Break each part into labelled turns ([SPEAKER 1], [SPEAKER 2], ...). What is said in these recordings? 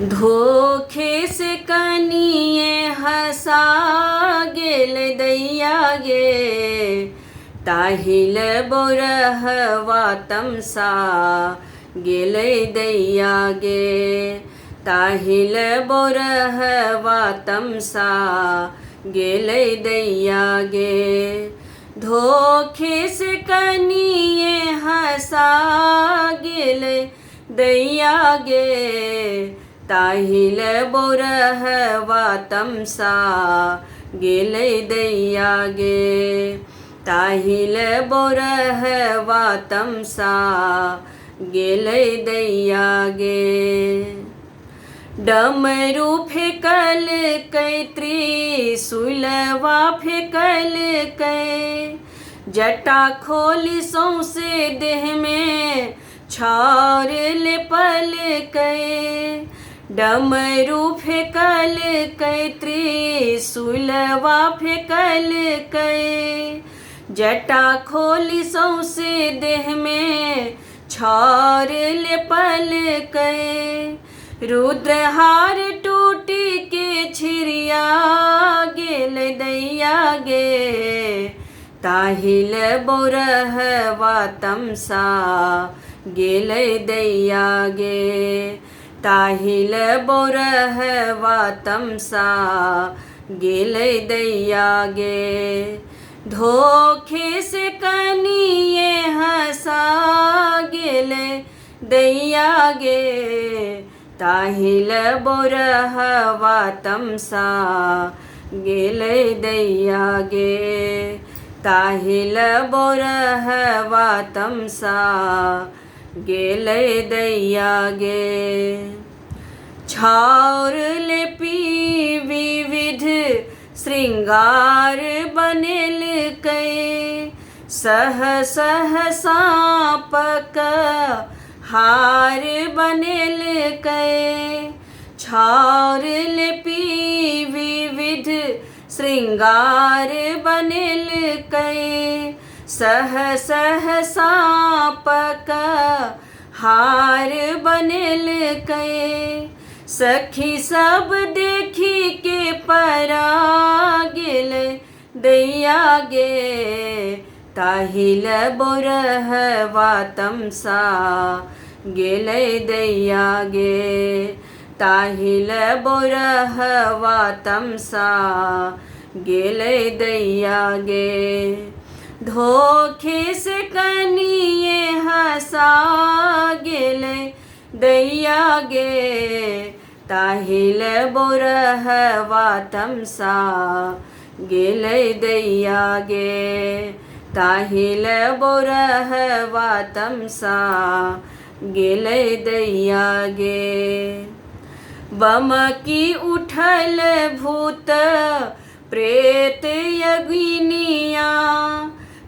[SPEAKER 1] धोखे से कनिए हँसा गेल दैया गे, ताहिल बोरहवा तमसा गेलै दैया गे, ताहिल बोरहवा तमसा गेलै दैया गे। धोखे से कनिए हँसा गेलै दैया गे, ताहिल बोरहवा तमसा गेलै दैया गे, ताहिल बोरहवा तमसा गेलै दैया गे। डमरू फेकल कै त्रिशूलवा फेकल कै, जटा खोली सौंसे देहमे छाउर लेपल कै। डमरू फेकल कै त्रिशूलवा फेकल कै, जटा खोली सौंसे देहमे छाउर लेपल कै। रुद्रहार टूटी के छिरिया गेल दैया गे, ताहिल बोरहवा तमसा गेलै दैया गे, ताहिल बोरहवा तमसा गेलै दैया गे। धोखे से कनिए हँसा गेलै दैया गे, ताहिल बोरहवा तमसा गेलै दैया गे, ताहिल बोरहवा तमसा गेलै दैया गे। छाउर लेपी विविध श्रृंगार बनेलकै, सह सह साँपक हार बनेलकै। छाउर लेपी विविध श्रृंगार बनेलकै, सह सह साँपक हार बनेलकै। सखी सब देखी के परा गेल दैया गे, ताहिल बोरहवा तमसा गेलै दैया गे, ताहिल बोरहवा तमसा गेलै दैया गे। धोखे से कनिए हँसा गेलै दैया गे, ताहिल बोरहवा तमसा गेलै दैया गे, ताहिल बोरहवा तमसा गेलै दैया गे। बमकी उठल भूत प्रेत यगिनिया,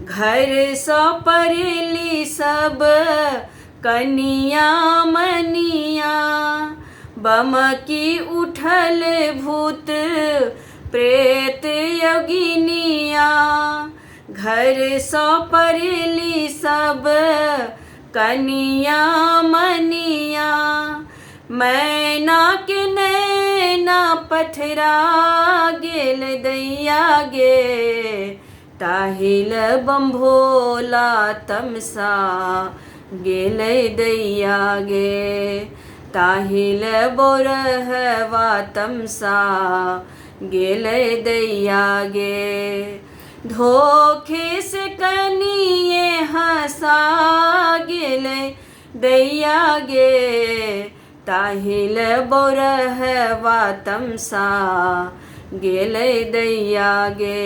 [SPEAKER 1] घरसँ परेली सब कनिया मनिया। बमकी उठल भूत प्रेत योगिनिया, घरसँ परेली सब कनिया मनिया। मैना के नैना पथरा गेल दैया गे, ताहिल बम्भोला तमसा गेलै दैया गे, ताहिल बोरहवा तमसा गेलै दैया गे। धोखे से कनिए हँसा गेलै दैया गे, ताहिल बोरहवा तमसा गेलै दैया गे,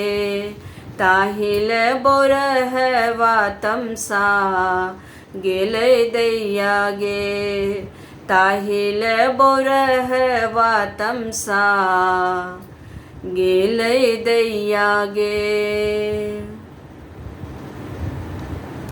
[SPEAKER 1] ताहिल बोरहवा तमसा गेलै दैया गे, ताहिल बोरहवा तमसा गेलै दैया गे।